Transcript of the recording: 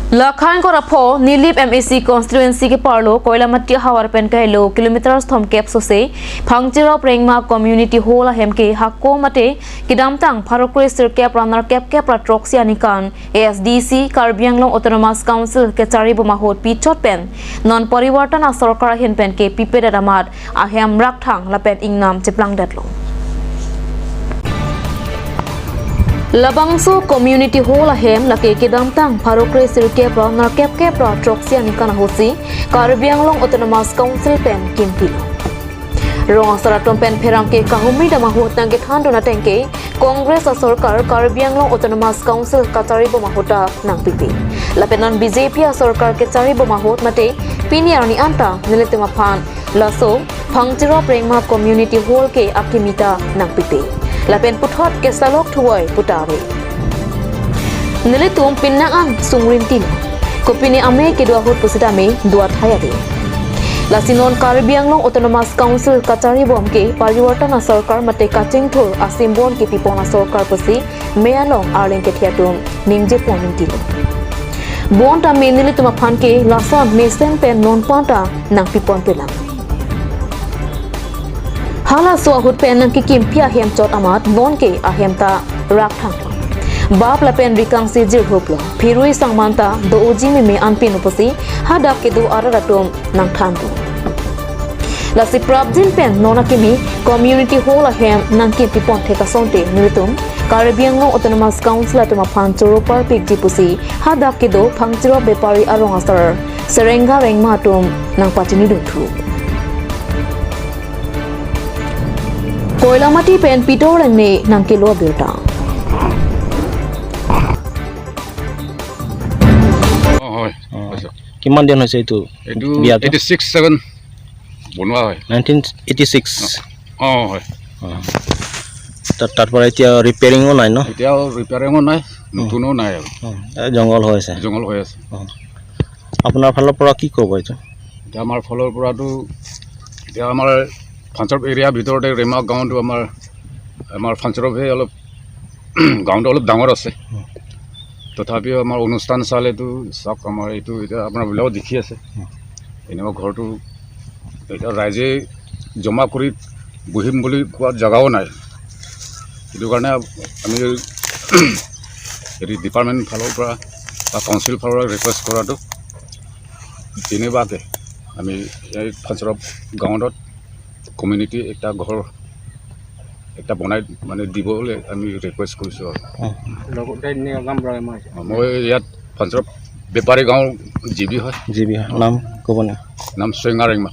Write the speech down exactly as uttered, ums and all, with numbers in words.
Lakhain kora pho Nilip M A C constituency ke parlo Koilamati havar pen kahelo kilometers thomkep sose Phangchirop Rengma Community Hall ahem ke hako mate kedamtang pharo kre sirkep ra nerkep kep ra throksi aningkan A S D C Karbi Anglong Autonomous Council kachari bom ahut pichot pen non parivartan asorkar ahin pen ke pipedet amat ahem rakthang lapen ingnam cheplangdetlo. Labangso community hall ahem lake kedamtang pharo kre sirkep ra nerkep kep ra throksi aningkan ahutsi Karbi Anglong Autonomous Council pen kimpilo. Rong asar atum pen pherangke kahumri dam ahut nangkethandun ateng ke Congress asorkar Karbi Anglong Autonomous Council kachari bom ahut ta nangpipe. Lapen non B J P asorkar kachari bom ahut mate pini arni anta nelitum aphan laso Phangchirop Rengma Community Hall ke akimi ta nangpipe. Lapen puthot kesalok thuwai puta ave. Nelitum pinang an sungrim tin. Kopine ame kedo ahut pusitame do athai ave. Lasi non Karbi Anglong Autonomous Council kachari bom ke parivartan asorkar mate kachingthur a-symbol kepipon asorkar pusi me along arleng kethe atum ningjepon tin. Bonta me nelitum aphan ke lason mesen pen non panta nangpipon pelang. Halaso ahut pen nangkekimpi ahem chot amat bon ke ahem ta rakthang. Bap lapen rikangsi jirhuplo. Phirui sangman ta do-oji meme anpin pusi hadak kedo arat atum nangthandun. Lasi prapjin pen non akimi community hall ahem nangkepipon thek asonte nelitum Karbi Anglong Autonomous Council atum aphan choro parpikji pusi hadak kedo Phangchirop bepari arong asar Serenga Rengma atum nangpachinidunthu. Koilamati pen Peter Lengne nangkelo abirta. অ, হয়। অ। হৈছে। কিমান দিন হৈছে এইটো এইটো বিয়াটো? Eighty six seven বনোৱা হয়। Nineteen eighty six. অ, হয়। অ। তাত, তাৰ পৰা এতিয়া ৰিপেয়াৰিঙো নাই ন? এতিয়াও ৰিপেয়াৰিঙো নাই, অ। নতুনো নাই আৰু। অ, এই জংঘল হৈ আছে। জংঘল হৈ আছে। অ। আপোনাৰ ফালৰ পৰা কি ক'ব এইটো? এতিয়া আমাৰ ফালৰ পৰাতো, এতিয়া আমাৰ ফাংচৰপ এৰিয়াৰ ভিতৰতে ৰেমা গাঁৱটো আমাৰ, আমাৰ ফাংচৰপহে অলপ, গাঁৱটো অলপ ডাঙৰ আছে। তথাপিও আমাৰ অনুষ্ঠান চালেতো চাওক, আমাৰ এইটো এতিয়া আপোনাবিলাকেও দেখি আছে। এনেকুৱা ঘৰটো এতিয়া ৰাইজে জমা কৰি বহিম বুলি কোৱা জেগাও নাই। সেইটো কাৰণে আমি হেৰি ডিপাৰ্টমেণ্ট ফালৰ পৰা বা কাউন্সিল ফালৰ পৰা ৰিকুৱেষ্ট কৰাটো তেনেকুৱাকে আমি এই ফাংচৰপ গাঁৱত কমিউনিটি এটা ঘৰ এটা বনাই মানে দিবলৈ আমি ৰিকুৱেষ্ট কৰিছোঁ আৰু। অ। লগতে নিয়ম ৰয় মই। অ, মই ইয়াত ফাংচৰপ বেপাৰী গাঁৱৰ জি বি হয়। জি বি হয়। নাম ক'ব নে? নাম চৈঙা ৰেংমা।